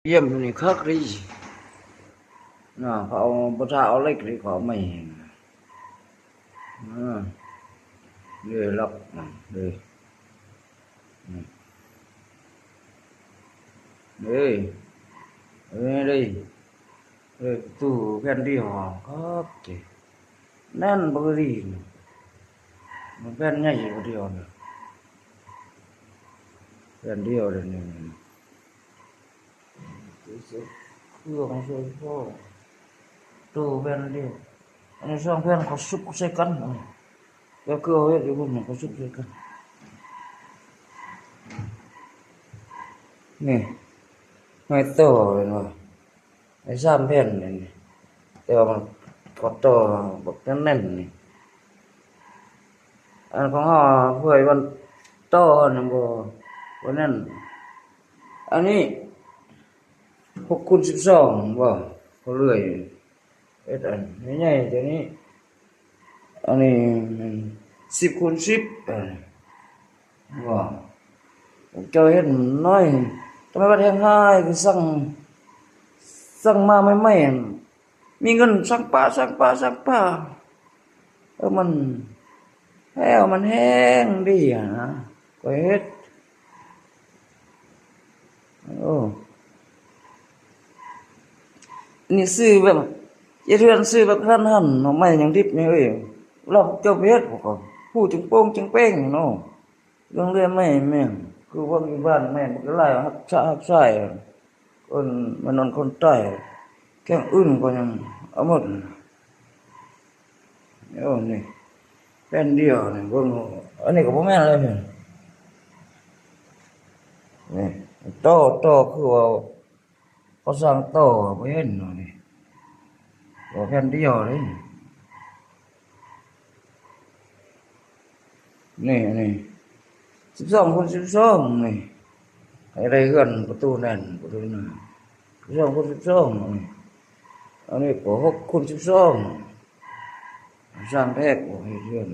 ຢ້ຽມນີ້ຄັກເລີຍນະ. ເຂົາເອົາ ບໍ່ຖ້າເອົາເຫຼັກເລີຍ ເຂົາເອົາໄມ້ແຮງ. ເອີ ເດ້ລັກ ເດ້ ເດ້ ເດ້ ເດ້ ປະຕູແຜ່ນດຽວຄັກເດ ແໜ້ນປະກະຕິ ແຜ່ນໃຫຍ່ປະດຽວນີ້ ແຜ່ນດຽວເດນີ້. ເຄື່ອງໃສ່ພໍ ໂຕແຜ່ນດຽວ ອັນນີ້ສອງແຜ່ນເຂົາຊຸກໃສ່ກັນ ແບບຄືເຮົາເຮັດຢູ່ພຸ້ນ ເຂົາຊຸກໃສ່ກັນ. ນີ້ ໄມ້ຕໍ່ເຫັນບໍ່ ໄມ້ສາມແຜ່ນນີ້ ແຕ່ວ່າມັນ ເຂົາຕໍ່ບັກແໜ້ນໆນີ້ ອັນຂອງເຮົາເພື່ອໃຫ້ມັນຕໍ່ນັ້ນບໍ່ ບໍ່ແໜ້ນ. ອັນນີ້ຫົກຄູນສິບສອງບໍ່ ເຂົາເລື່ອຍເຮັດອັນໃຫຍ່ໆ ຕົວນີ້ ອັນນີ້ສິບຄູນສິບ ເອີ ບໍ່ ເຈົ້າເຮັດນ້ອຍ ທຳໄມບັດແຮງຮ້າຍ ຄືສັ່ງ ສັ່ງມາໃໝ່ໆ ມີເງິນສັ່ງປາ ສັ່ງປາ ສັ່ງປາ ເອີ ມັນແຫ້ວ ມັນແຫ້ງດີຫັ້ນນະ ຂ້ອຍເຮັດ ໂອ້ ນີ້ຊື້ແບບ ເຮັດເຮືອນຊື້ແບບກະທັນຫັນ ໜໍ່ໄມ້ຍັງດິບນີ້ເອີຍ ລາວເຈົ້າໄປເຮັດ ພວກເຂົາຜູ້ຈຶ່ງໂປ່ງຈຶ່ງເປ່ງເນາະ. ເລື່ອງເລື່ອຍໄມ້ແມ່ນ ຄືພວກຢູ່ບ້ານແມ່ນ ບັກຫຼາຍຮັກສາຮັກສາຍ ຄົນມານອນຄົນຕາຍ ແຂວງອື່ນກໍຍັງເອົາໝົດ. ໂອ້ ນີ້ແຜ່ນດຽວນີ້ ເບິ່ງ ອັນນີ້ກໍບໍ່ແມ່ນເລີຍນີ້ ນີ້ຕໍ່ ຕໍ່ຄືວ່າ ເຂົາສ້າງຕໍ່ບໍ່ເຫັນເນາະນີ້ ບໍ່ແຜ່ນດຽວເດ້ ນີ້ ນີ້ ອັນນີ້ສິບສອງຄູນສິບສອງນີ້ ໃຫ້ໄດ້ເຮືອນປະຕູແໜ້ນ ປະຕູໜ້າ ສິບສອງຄູນສິບສອງນີ້ ອັນນີ້ກໍຫົກຄູນສິບສອງ ສ້າງແທກບໍ່ເຮັດເຮືອນ